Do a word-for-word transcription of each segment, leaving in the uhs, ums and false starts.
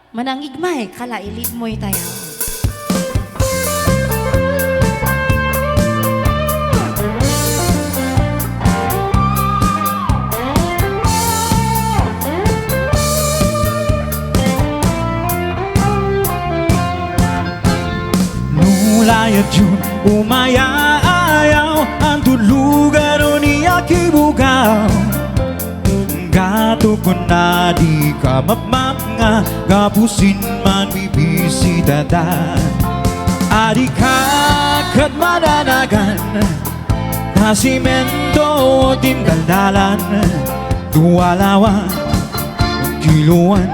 Manangigmay, kala ilidmoy tayo. Nulayan yun, umayaw, ang tulugan o niya kibugaw. Gatukon na di ka mapmapnga, gapusin man bibisita da. Adi ka ket mananagan, ta simento o tindaldalan, dualawan, kiluan,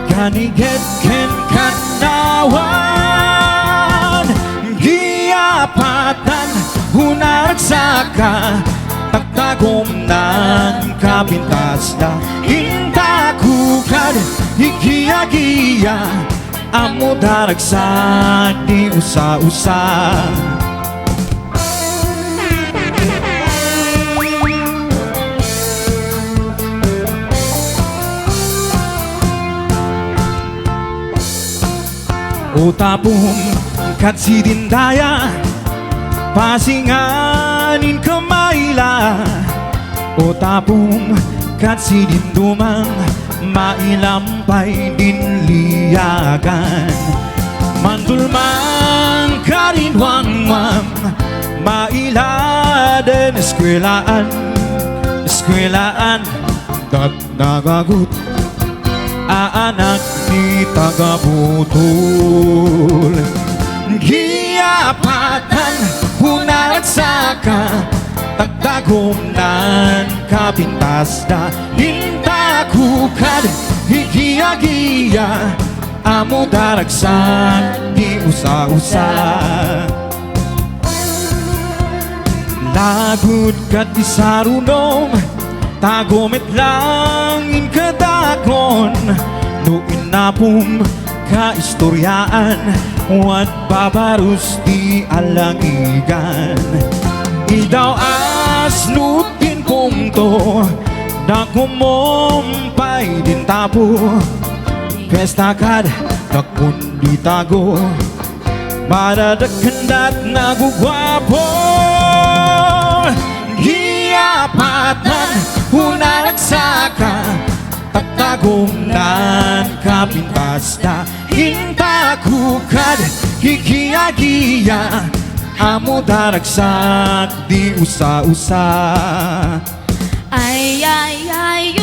kaniget ken kannawan. Giapatan, unaragsaka, tagtagom nan kapintasda. Inta kukad, igiagia, ammo daragsak di usa-usa. O tapom, kat sidindaya, pasinganin ka maila. O tapom, kat sidinduman, mailam pay din liagan. Mandulman karin wangwang, mailaden eskuelaan, eskuelaan, dat nagagut, aanak ni tagabutol. Giapatan, unaragsaka, tagtagom nan kapintasda. Inta kukad, igiagia, ammo daragsak di usa-usa. Lagut kat isarunom, tagomet lang in kadakon. No inapom, kaistoriaan, wan babarus di alangigan. Idaw asnut din pungto, nakumompay din tapo. Pesta kad, dakpon di tago. Madadakkendat naguguapo. Giapatan, unaragsaka, tagtagom nan kapintasda. Inta kukad, igiagia, ammo daragsak di usa-usa. Ay, ay, ay,